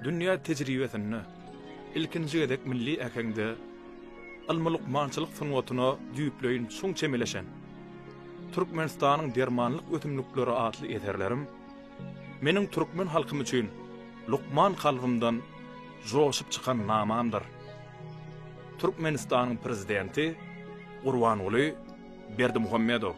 Dünýä tejribesinde ilkinji gezek milli äheňde ylmy-lukmançylyk sungatyna düýpleýin çuň çemeleşen Türkmenistanyň dermanlyk ösümlikleri atly eserlerim meniň türkmen halkym üçin lukman kalbymdan joşup çykan namamdyr. Türkmenistanyň Prezidenti Gurbanguly Berdimuhamedow.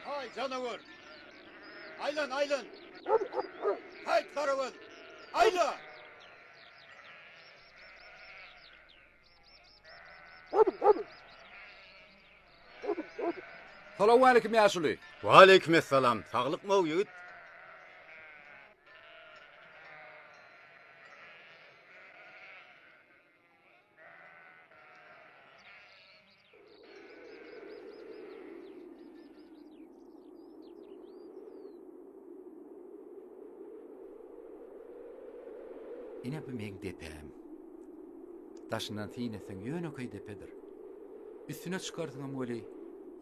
Haý, janawar! Aýlan, aýlan! Haýt, garagöz! Aýla! Salowmaleýkim ýaşuly. Waleýkim essalam. Saglykmy-ow ýigit? Ine bu meň depäm. Daşyndan syn etseň ýönekeý depedir. Üstüne çykarsyňam weli,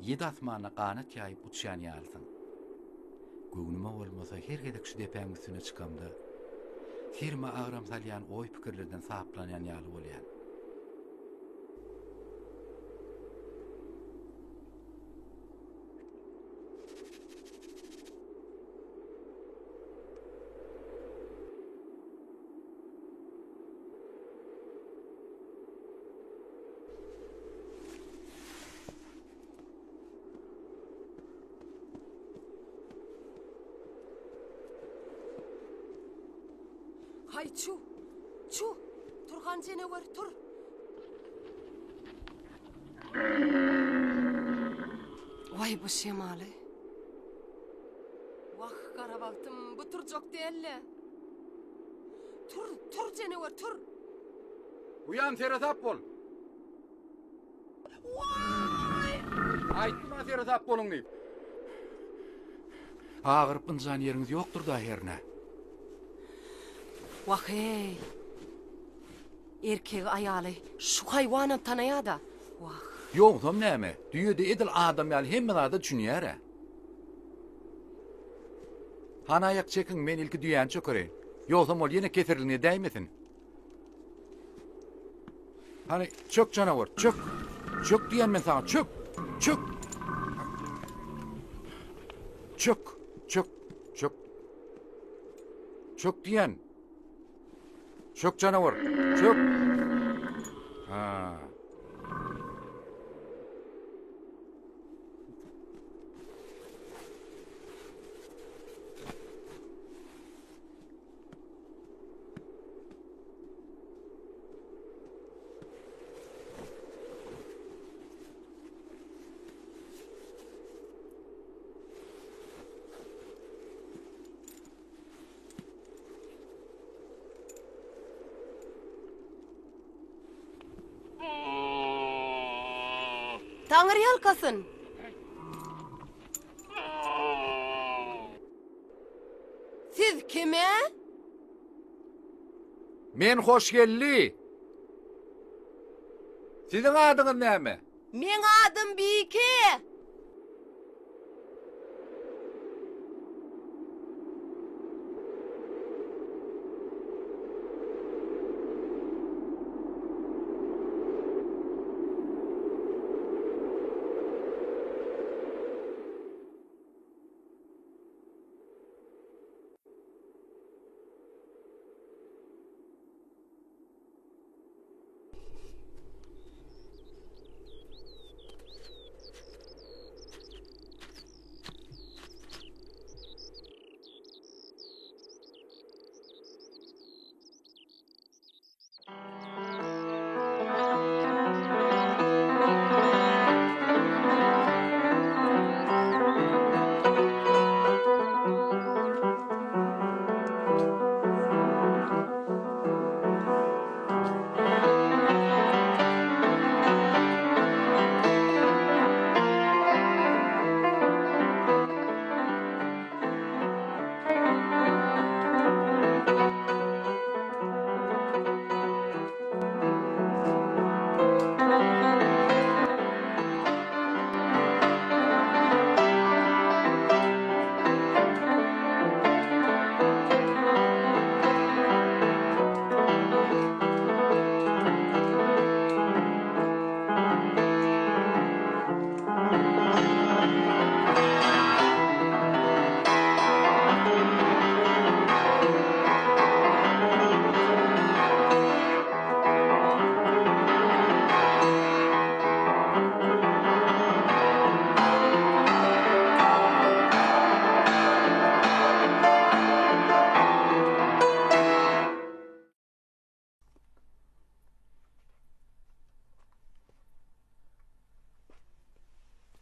ýedi asmanda ganat ýaýyp uçýan ýalysyň. Göwnüme bolmasa her gezek şu depäň üstüne çykamda, serime agram salýan oý-pikirlerden saplanýan ýaly bolýan. Haý, çu! Çu! Turhan jenewer, tur! Waý, bu şemaly! Wah, gara bagtym, bu turjak däl-le! Tur, tur jenewer, tur! Uýam, seresap bol! Waý! Aýtdym-a seresap boluň diýip. Agyryp ynjan ýeriňiz ýokdur-da hernä? Wah-eý! Erkegi aýaly şu haýwanam tanaýada. Wah. Ýogsam näme, düýe-de edil adam ýaly hemme zada düşünýär-ä. Hany aýak çekiň, men ilki düýäni çökereýin. Ýogsam ol ýene keserligini edäýmesin. Hany, çök janawar, çök! Çök diýýän men saňa, çök! Çök! Çök, çök, çök. Çök diýýän. Çök janawar, çök! Ha. Taňry ýalkasyn! Siz kime? Men Hoşgeldi. Siziň adyňyz näme? Meň adym Bike.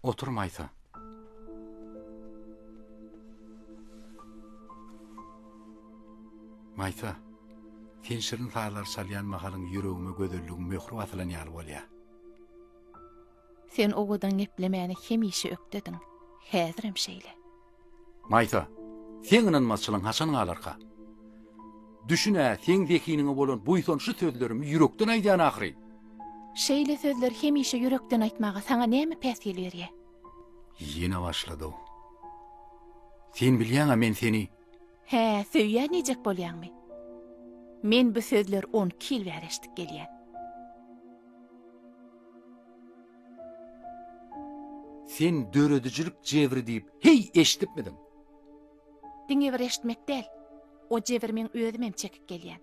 Otur Maýsa. Maýsa, sen şirin sazlar çalýan mahalyň ýüregime gözelligiň möhri basylan ýaly bolýar. Sen owadan geplemäne hemişe ökdediň. Häzirem şeýle. Maýsa, seň ynanmazçylygyň haçan galarka? Düşün-ä, seň zehiniňe bolan buýsançly sözlerimi ýürekden aýdýan ahyry. Şeýle sözleri hemişe ýürekden aýtmaga saňa näme päsgel berýä? Ýene başlady-ow. Sen bilýäň-ä men seni. Hä, söýýän diýjek bolýaňmy? Men bu sözleri onki ýyl bäri eşidip gelýän. Sen döredijilik jebri diýip heý eşidipmidiň? Diňe bir eşitmek däl, o jebri meň özümem çekip gelýän.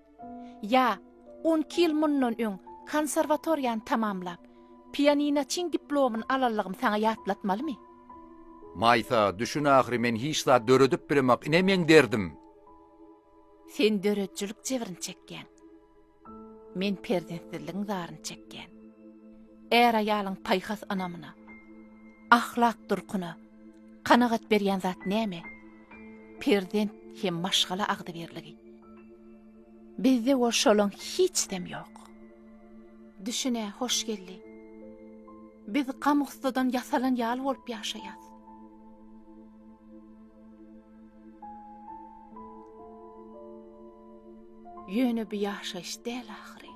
Ýa, onki ýyl mundan öň konserwatoriýany tamamlap, pianinoçyň diplomyny alanlygym saňa ýatlatmalymy? Maýsa, düşün ahyry men hiç zat döredip bilemok, ine meň derdim. Sen döredijilik jebrini çekýäň. Men perzentsizligiň zaryny çekýän. Är-aýalyň paýhas ynamyna, ahlak durkuna kanagat berýän zat näme? Perzent hem maşgala agzybirligi. Bizde bol şolaň hiçsem ýok. Düşün-ä, Hoşgeldi. Biz gam-gussadan ýasalan ýaly bolup ýaşaýas. Ýöne bu ýaşaýyş däl ahyry.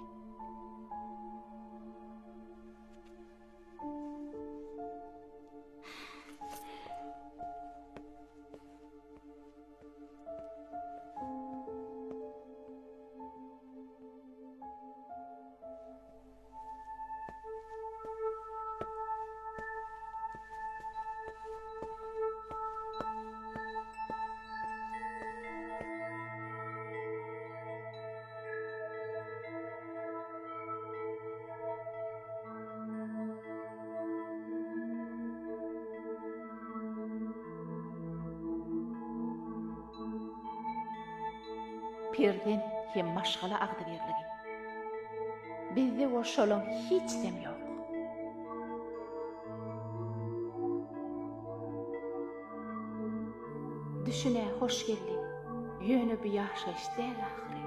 Perzent hem maşgala agzybirligi. Bizde bolsa şolaň hiçsem ýok. Düşünä Hoşgeldi, ýöne bu ýaşaýyş däl ahyry.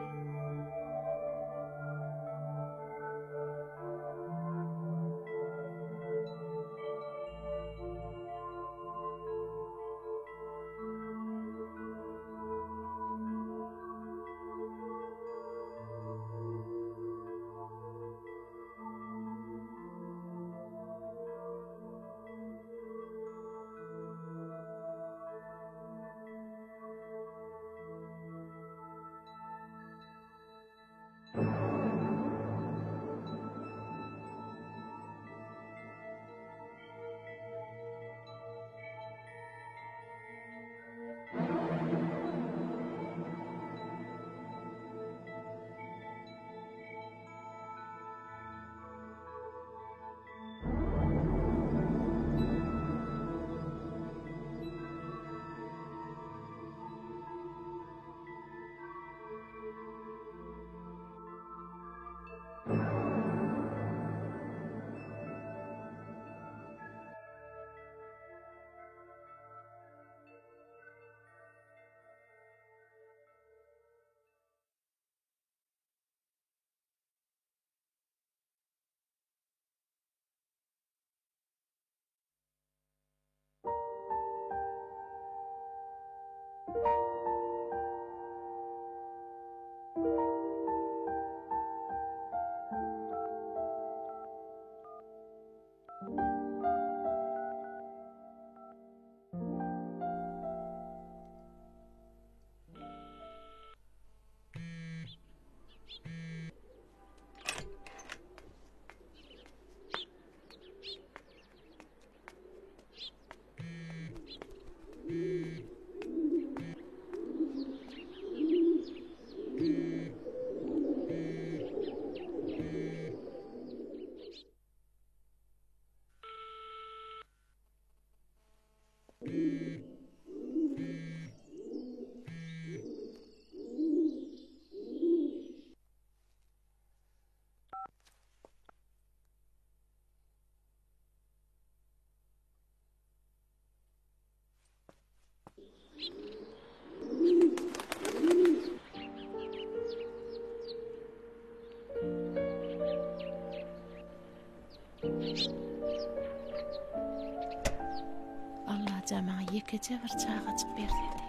Allajan maňa ýekeje bir çagajyk bersedi.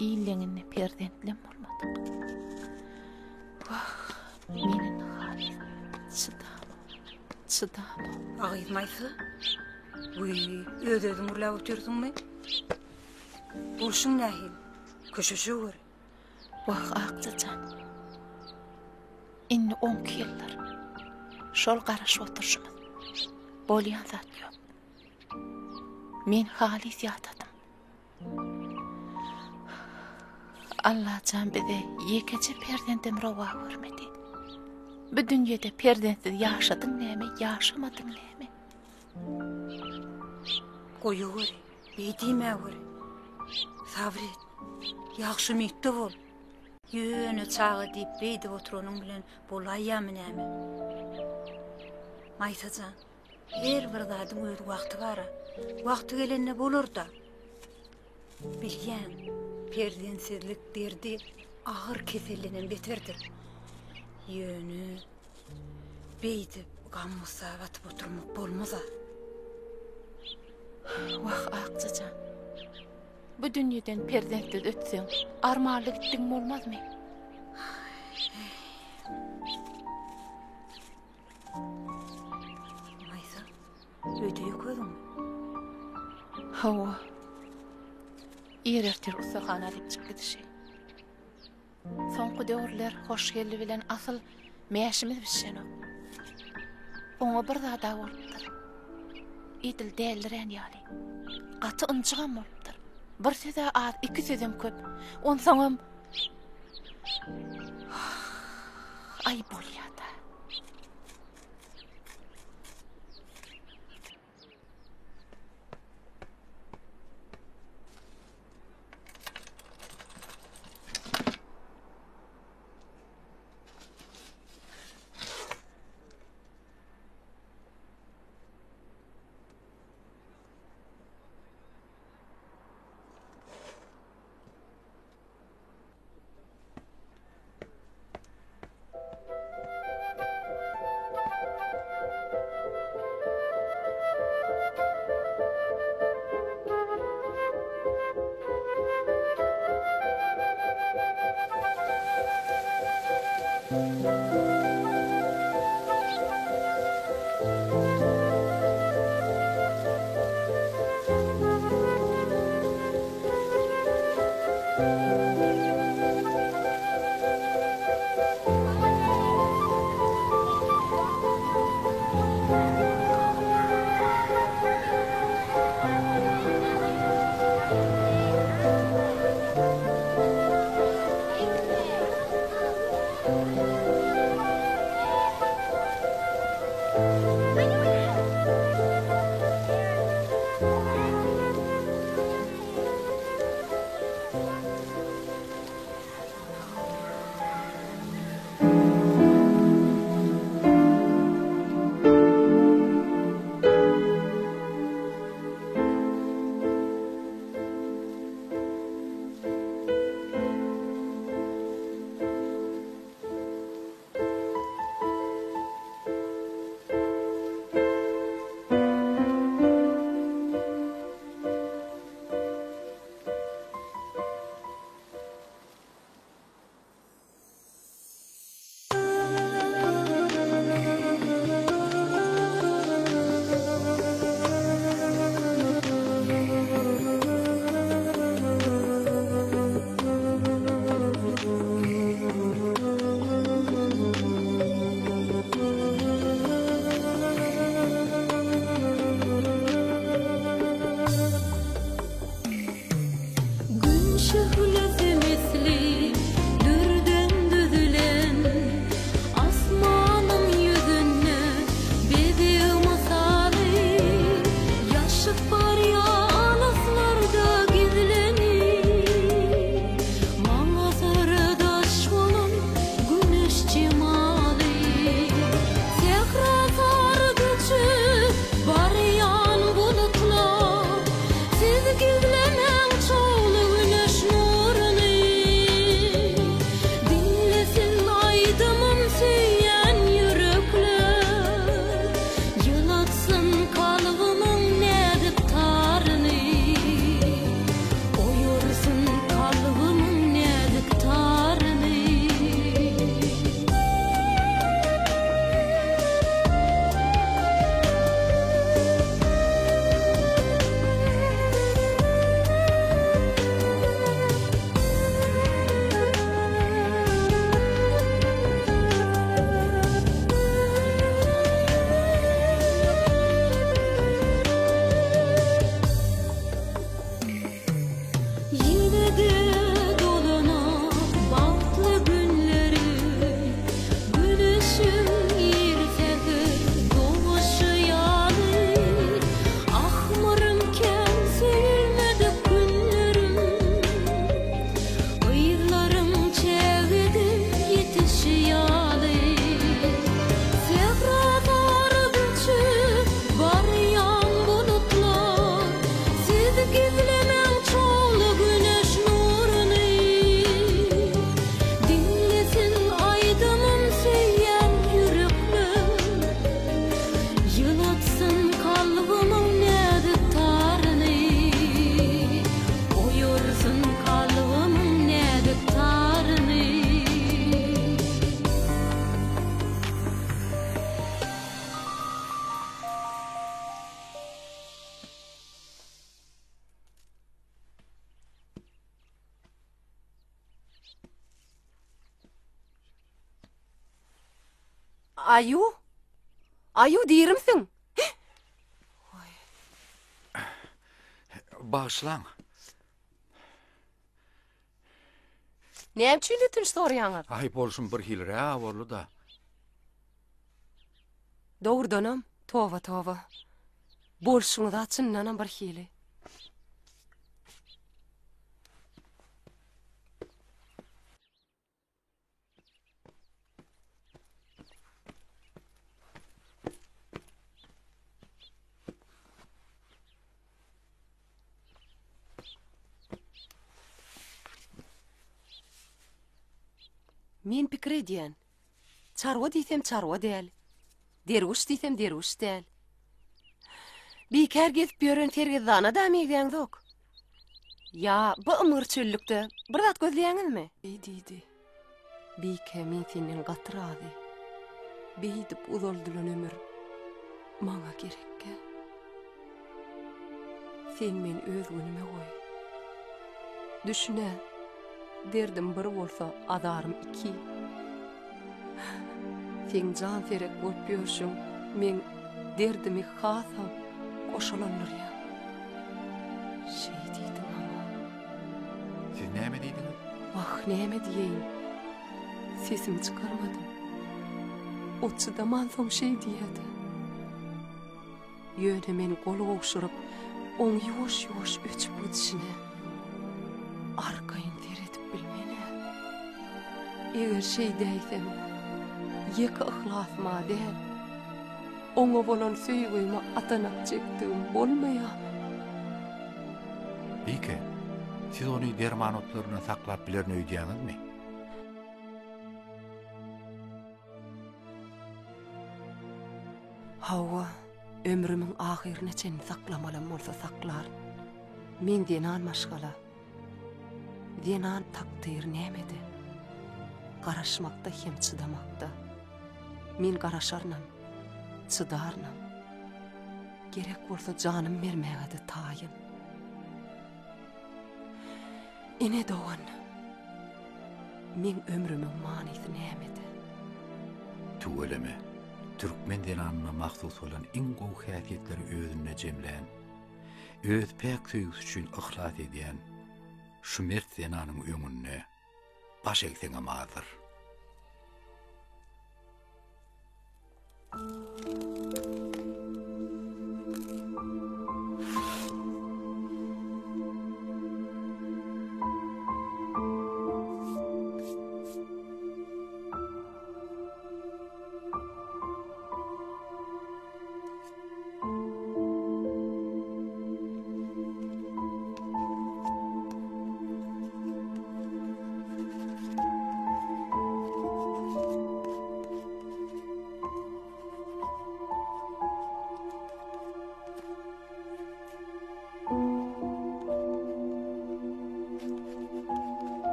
Illeňinde perzentlem bolmadyk. Wah, men indi halys çydamok, çydamok. Agyz Maýsa, wiý, öz-özüň gürläp otyrsyňmy? Bolşuň nähili? Köşeşeweri. Wah, Akja jan. Indi onki ýyldyr. Şol garaşyp oturyşymyz. Bolýan zat ýok. Men halys ýadadym. Allajan bize ýekeje perzendem rowa görmedi. Bu dünýede perzentsiz ýaşadyň näme, ýaşamadyň näme? Goýaweri, beý diýmäweri. Sabyr et. Ýagşy umytda bol. Ýöne çaga diýip beýdip oturanyň bilen bolaýýamy näme? Maýsa jan, her bir zadyň öz wagty bar-a. Wagty gelende bolar-da. Bilýän, perzentsizlik derdi agyr keseldenem beterdir. Ýöne beýdip gam-gussa batyp oturmak bolmaz-a. Wah, Akja jan. Bu dünýeden perzentsiz ötseň, armanly gitdigiň bolmazmy? Maýsa, öýde ýok özüňmi? Hawa. Ir ertir ussahana diýip çykyp gidişi. Soňky döwürler Hoşgeldi bilen asyl mäşimiz bişenok. Oňa bir zad-a bolupdyr. Edil däldirän ýaly. Gaty ynjygam bolupdyr. Bir söz-ä az, iki sözem köp. Onsoňam Aý bolýa-da. Gün şöhlesi misli dürden düzülen, Asmanyň ýüzünde bezeg mysaly, Ýaşyp barýar alyslarda gizlenip, Maňa syrdaş bolan güneş jemaly. Sähra sary göçüp barýan bulutlar, Siz gizlemäň çogly güneş nuruny. Diňlesin aýdymym söýýän ýürekler, Ýylatsyn kalbymyň näzik taryny. Oýarsyn kalbymyň näzik taryny. Ýene-de dolanar bagtly günlerim, Güneşiň ir säher doguşy ýaly. Ahmyrym kän söýülmedik günlerim, Gyzlaryň çägede ýetişi ýaly. Sähra sary göçüp barýan bulutlar, Siz gizlemäň çogly güneş nuruny. Diňlesin aýdymym söýýän ýürekler, Ýylatsyn kalbymyň näzik taryny. Oýarsyn kalbymyň näzik taryny. Aýu? Aýu dirimsiň? Bagyşlaň. Näme üçin ötünç soraýaňyz? Aý, bolşum bir hili-rä boldy-da. Dogrudanam, toba, toba. Bolşuňyz-a çyndanam bir hili. Men pikir edýän. Çarwa diýsem çarwa däl. Derwüş diýsem derwüş däl. Bikär gezip ýören sergezdana-da meňzäňzok. Ýa bu ymgyr çöllükde bir zat gözleýäňizmi? Beý diýdi. Bike men senden gaty razy. Beýdip uzaldylan ömür maňa gerekkä? Sen meni öz günüme goý. Düşün-ä, derdim bir bolsa, azarym iki. Seň janserek bolup ýörşüň meň derdimi hasam goşalandyrýar. Şeý diýdi maňa. Siz näme diýdiňiz? Wah, näme diýeýin. Sesimi çykarmadym. O çydamansoň şeý diýýä-dä. Ýöne men gol gowşuryp, oň ýuwaş-ýuwaş öçüp gidişine arkaýyn seredip bilmen-ä. Eger şeýdäýsem, ýeke yhlasyma däl, oňa bolan söýgüme atanak çekdigim bolmaýarmy? Bike, siz ony derman otlaryndan saklap bilerin öýdýäňizmi? Hawa, ömrümiň ahyryna çenli saklamalam bolsa saklaryn. Men zenan maşgala. Zenan takdyry nämede? Garaşmakda hem çydamakda. Men garaşarynam, çydarynam. Gerek bolsa janym bermäge-de taýyn. Ene dogan, meň ömrümiň manysy nämede? Tüweleme, türkmen zenanyna mahsus bolan iň gowy häsiýetleri özünde jemlän, öz päk söýgüsi üçin yhlas edýän şu mert zenanyň öňünde baş egseňem azdyr.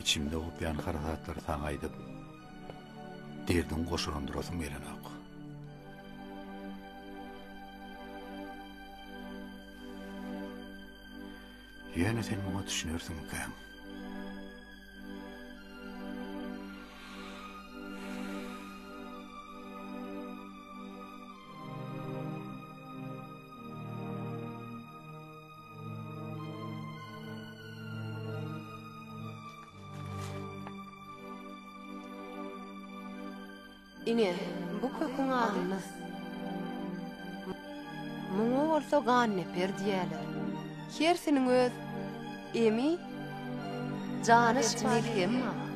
Içimde gopýan harasatlary saňa aýdyp, derdiňi goşalandyrasym gelenok. Ýöne sen muňa düşünersiňmikäň? Ine, bu köküň ady nys. Muňa bolsa ganneper diýýärler. Hersiniň öz emi, jana melhemi bar.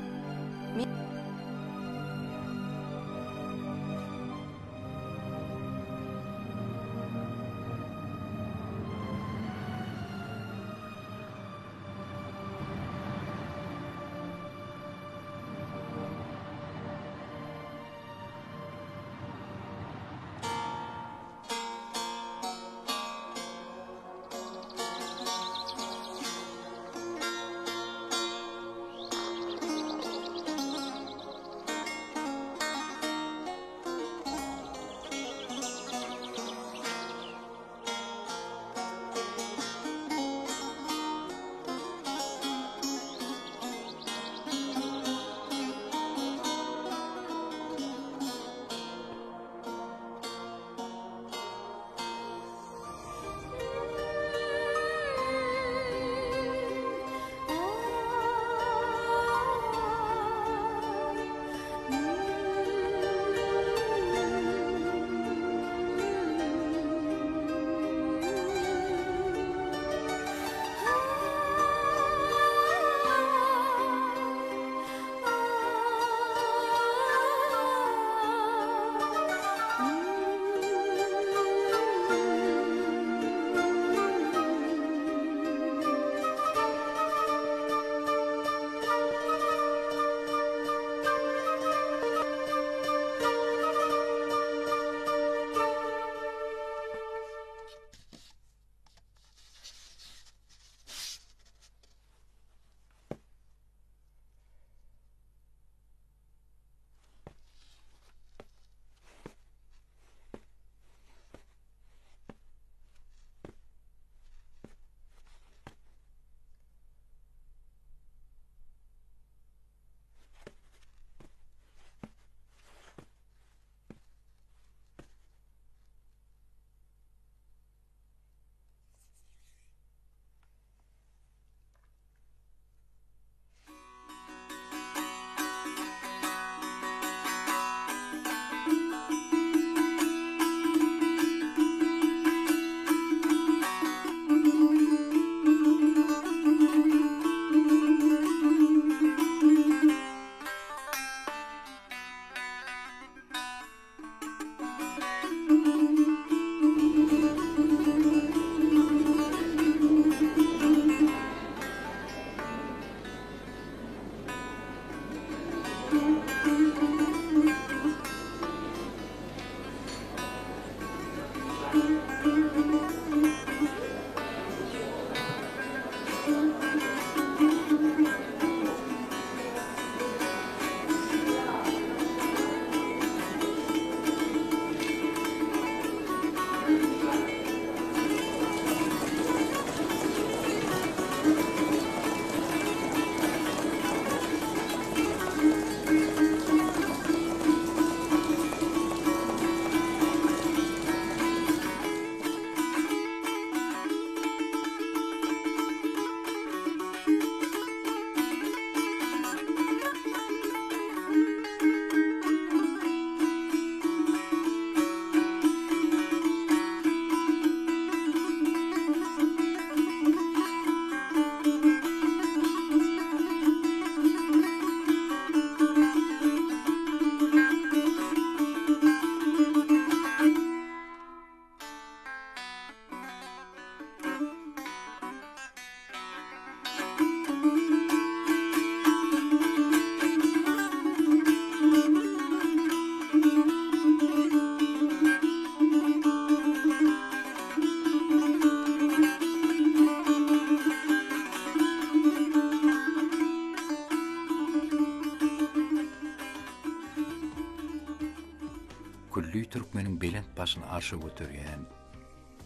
türkmeniň belent başyny arşa göterýän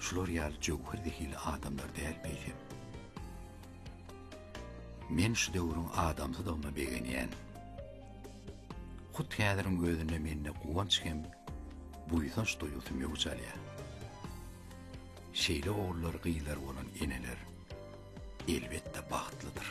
şular ýaly jöwher zehili adamlar dälmi eýsem? Men şu döwrüň adamsydygyma begenýän. Hut häziriň özünde mende guwanç hem buýsanç duýgusy möwç alýar. Şeýle ogullary gyzlary bolan eneler elbetde bagtlydyr.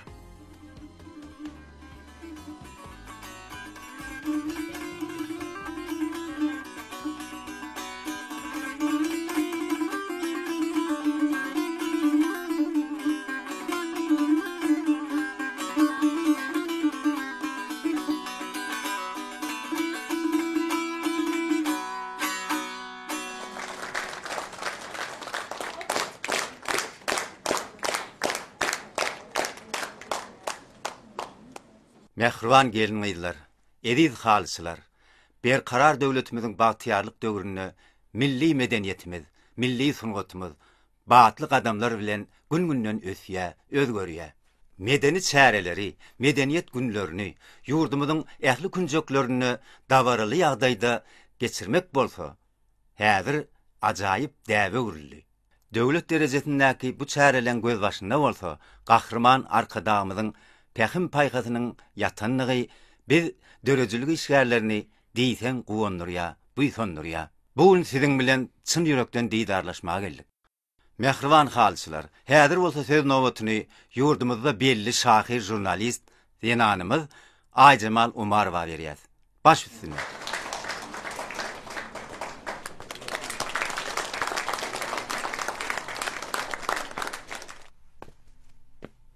Mähriban gelin-gyzlar, eziz halyçylar! Berkarar döwletimiziň bagtyýarlyk döwründe milli medeniýetimiz, milli sungatymyz batly gadamlar bilen gün-günden ösýär, özgerýär. Medeni çäreleri, medeniýet günlerini ýurdumyzyň ähli künjeklerinde dabaraly ýagdaýda geçirmek bolsa, häzir ajaýyp däbe öwrüldi. Döwlet derejesindäki bu çäreleň gözbaşynda bolsa Gahryman Arkadagymyzyň pähim-paýhasynyň ýatandygy biz, döredijilik işgärlerini diýseň guwandyrýar, buýsandyrýar. Bu gün siziň bilen çyn ýürekden didarlaşmaga geldik. Mähriban halyçylar, häzir bolsa söz nobatyny ýurdumyzda belli şahyr žurnalist zenanymyz Aýjemal Umarowa berýäs. Baş üstüne.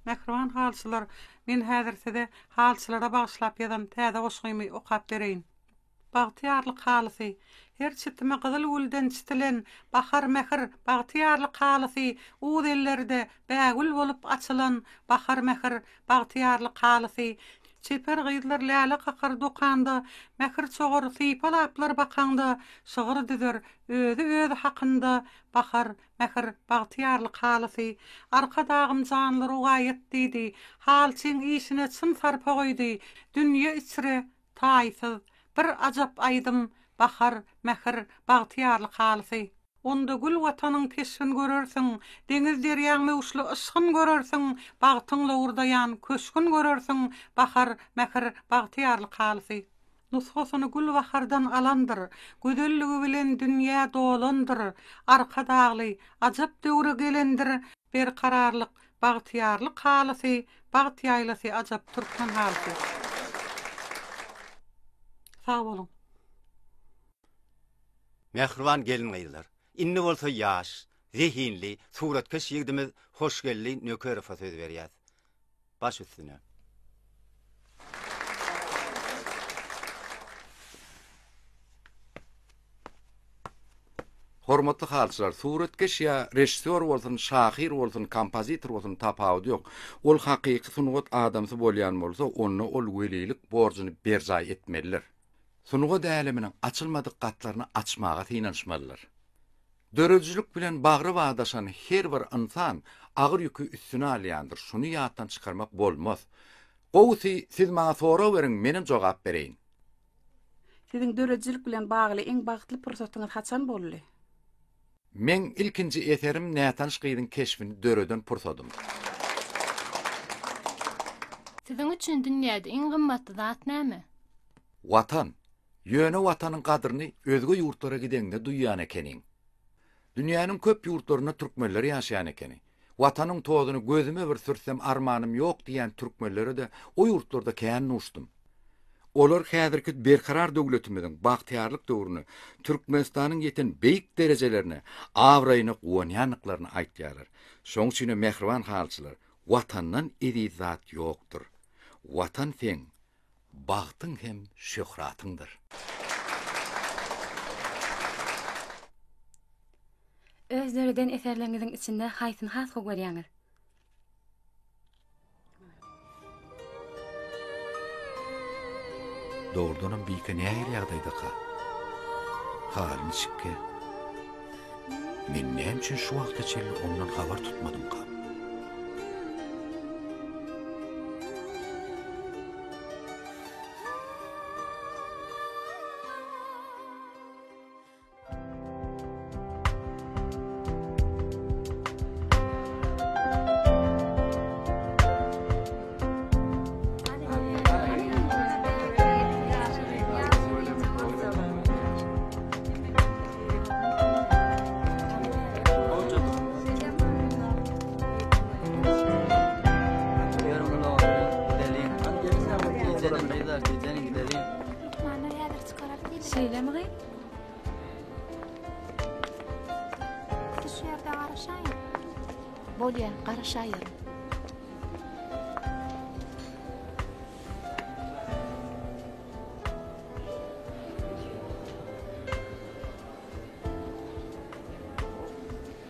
Mähriban halyçylar, men häzir size halyçylara bagyşlap ýazan täze goşgymy okap bereýin. Bagtyýarlyk halysy, Her çitimi gyzyl gülden çitilen, Bahar mähir, bagtyýarlyk halysy, Uz ellerde bägül bolup açylan, Bahar mähir, bagtyýarlyk halysy. Çeper gyzlar läle kakar dokanda, Mähir çogar, sypalaplar bakaňda, Şygyr düzer, özi özi hakynda, Bahar, mähir, bagtyýarlyk halysy. Arkadagym janly rowaýat diýdi, Halyçyň işine çyn sarpa goýdy, Dünýe içre Taýsyz, bir ajap aýdym, Bahar, mähir, bagtyýarlyk halysy. Onda gül Watanyň keşbin görersiň, Deňiz-derýaň möwçli yşgyn görersiň, Bagtyň lowurdaýan köşgün görersiň, Bahar, mähir, bagtyýarlyk halysy. Nusgasyny gül bahardan alandyr, Gözelligi bilen dünýä dolandyr, Arkadagly, ajap döwre gelendir, Berkararlyk, Bagtyýarlyk halysy, Bagt ýaýlasy ajap türkmen halysy. Sag boluň. Mähriban gelin-gyzlar, indi bolsa ýaş, zehinli, suratkeş ýigdimiz Hoşgeldi Nökerowa söz berýäs. Baş üstüne. Hormatly halyçylar, suratkeş ýa režissýor bolsun, şahyr bolsun, kompozitor bolsun tapawudy ýok. Ol hakyky sungat adamsy bolýan bolsa, onda ol welilik borjuny berjaý etmelidir. Sungat äleminiň açylmadyk gatlaryny açmaga synanyşmalydyr. Döredijilik bilen bagry badaşan her bir ynsan agyr ýüki üstüne alýandyr, şuny ýatdan çykarmak bolmaz. Gowusy, siz maňa sorag beriň, menem jogap bereýin. Siziň döredijilik bilen bagly iň bagtly pursatyňyz haçan boldy? Meň ilkinji eserim nätanyş gyzyň keşbini döreden pursadym. Siziň üçin dünýäde iň gymmatly zat näme? Watan. Ýöne Watanyň gadryny özge ýurtlara gideňde duýýan ekeniň. Dünýäniň köp ýurtlarynda türkmenler ýaşaýan ekeni. Watanyň tozuny gözüme bir sürtsem armanym ýok diýýän türkmenlere-de o ýurtlarda kän duşdum. Olar häzirki Berkarar döwletimiziň bagtyýarlyk döwründe Türkmenistanyň ýeten beýik derejelerine, abraýyna guwanýandyklaryny aýtýarlar. Şoň üçinem mähriban halyçylar, Watandan eziz zat ýokdur. Watan seň bagtyň hem şöhratyňdyr. Öz döreden eserleriňiziň içinde haýsyny has gowy görýäňiz? Dogrudanam Bike nähili ýagdaýdaka? Haly niçikkä? Men näme üçin şu wagta çenli ondan habar tutmadymkam? Bolýa, garaşaýaryn.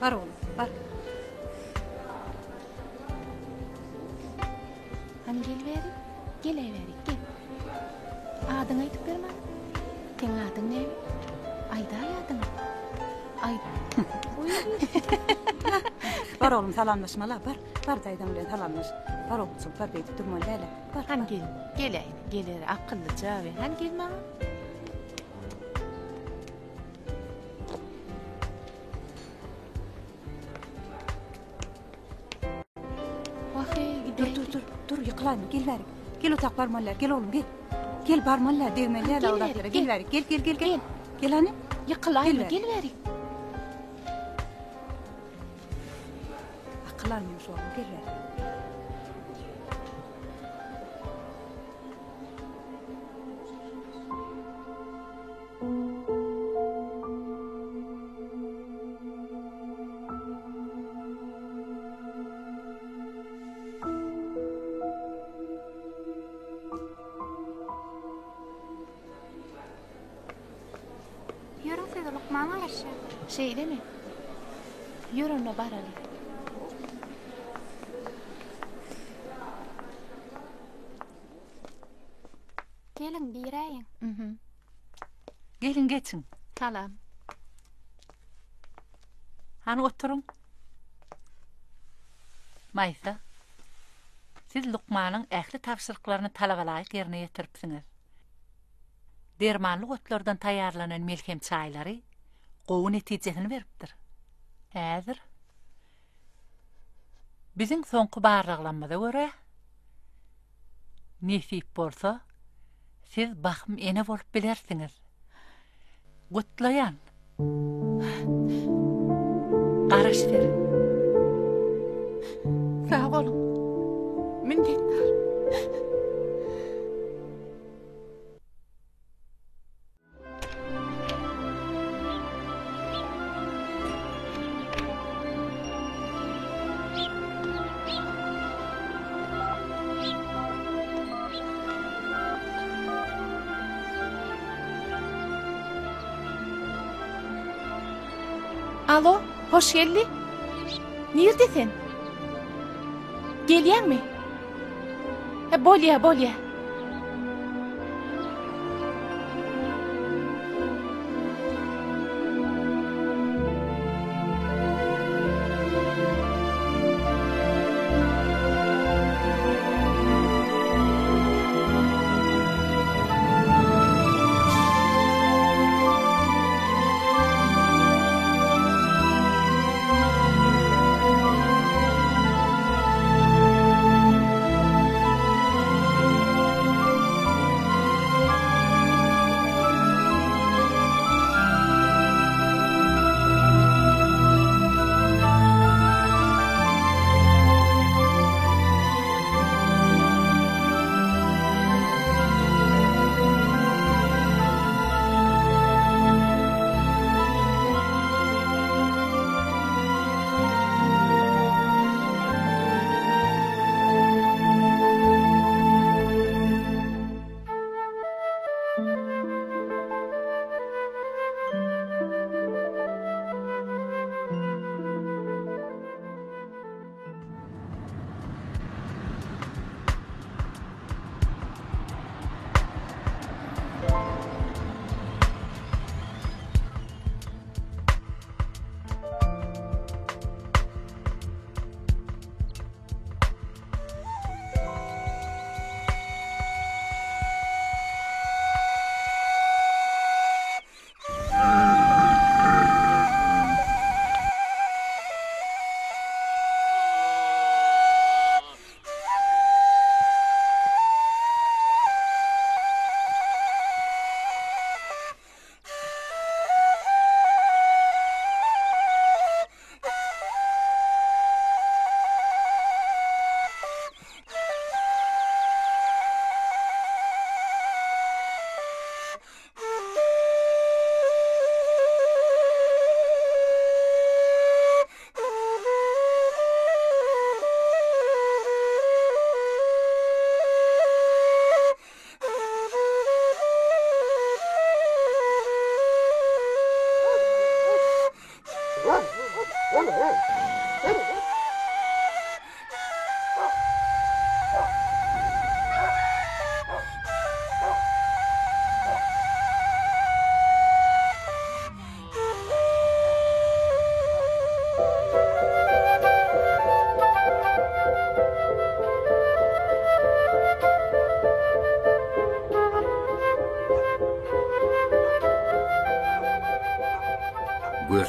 Bar oglum, bar. Hany gel bäri, geläý bäri, gel. Adyňy aýdyp ber maňa. Seň adyň näme? Aýdaý adyňy. Aýt. Bar oglum, salamlaşmaly, bar. Bar daýzaň bilen salamlaş. Bar oguljyk, bar beýdip durmaly däl-ä. Bar. Hany gel, geläý, geler, akyllyja we. Hany gel maňa. Dur, dur, dur, dur, ýykylaýma, gel bärik. Gel otak barmalylar, gel oglum, gel. Gel barmalylar, degmeli däl o zatlara, gel bärik, gel, gel, gel, gel. Gel hany. Ýykylaýma, gel bärik. Akyl almaýmyş oglum, gel bärik. Ýörüň size lukman garaşýar. Şeýlemi? Ýör onda baraly. Geliň giräýiň. Mhm. Geliň geçiň. Salam. Hany oturyň. Maýsa, siz lukmanyň ähli tabşyryklaryny talabalaýyk ýerine ýetiripsiňiz. Dermanlyk otlardan taýýarlanan melhem çaýlary gowy netijesini beripdir. Häzir biziň soňky barlaglarymyza görä, Nesip bolsa, siz bahym ene bolup bilersiňiz. Gutlaýan. Garaşyberin. Sag boluň. Minnetdar. Alo, hoş geldi. Nirde sen? Gelýäňmi? He, bolýa, bolýa.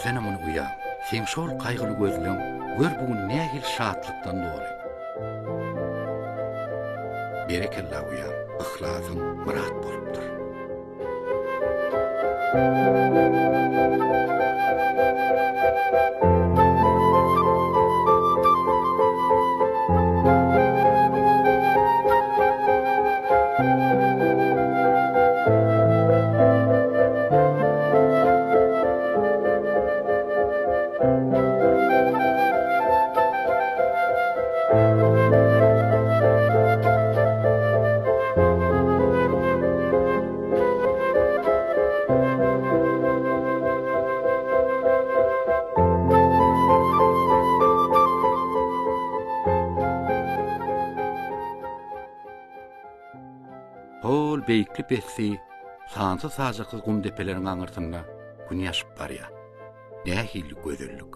Görsene muny uýam, seň şol gaýgyly gözleň gör bu gün nähili şatlykdan doly. Berekella uýam, yhlasyň myrat bolupdyr. Hol beýikli-pesli, sansyz-sajaksyz gum depeleriň aňyrsynda Gün ýaşyp barýar. Nähili gözellik!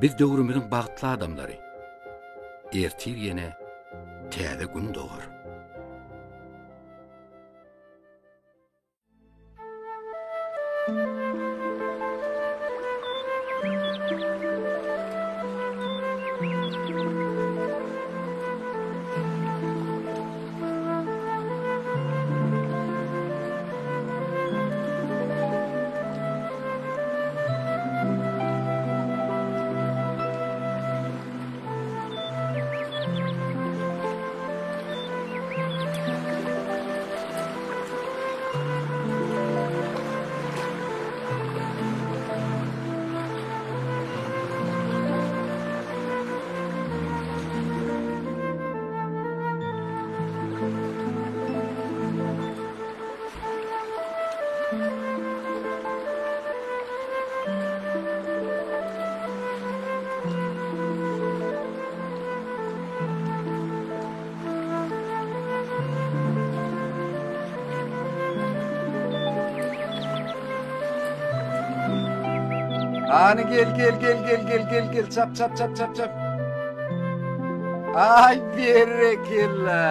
Biz döwrümiziň bagtly adamlary. Ertir ýene täze Gün dogar. Hany gel gel gel gel gel gel gel çap çap çap çap çap. Ay berekella.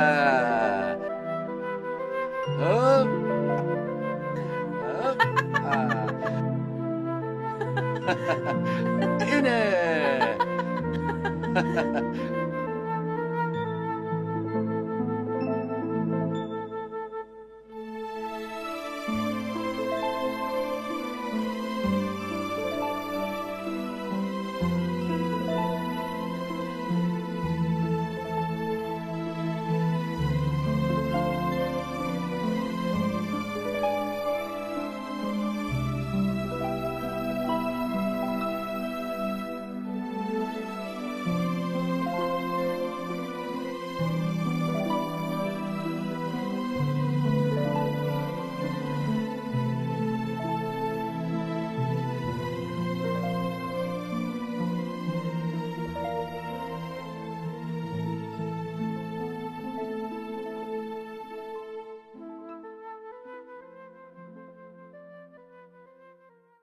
Hop. Hop. Ine.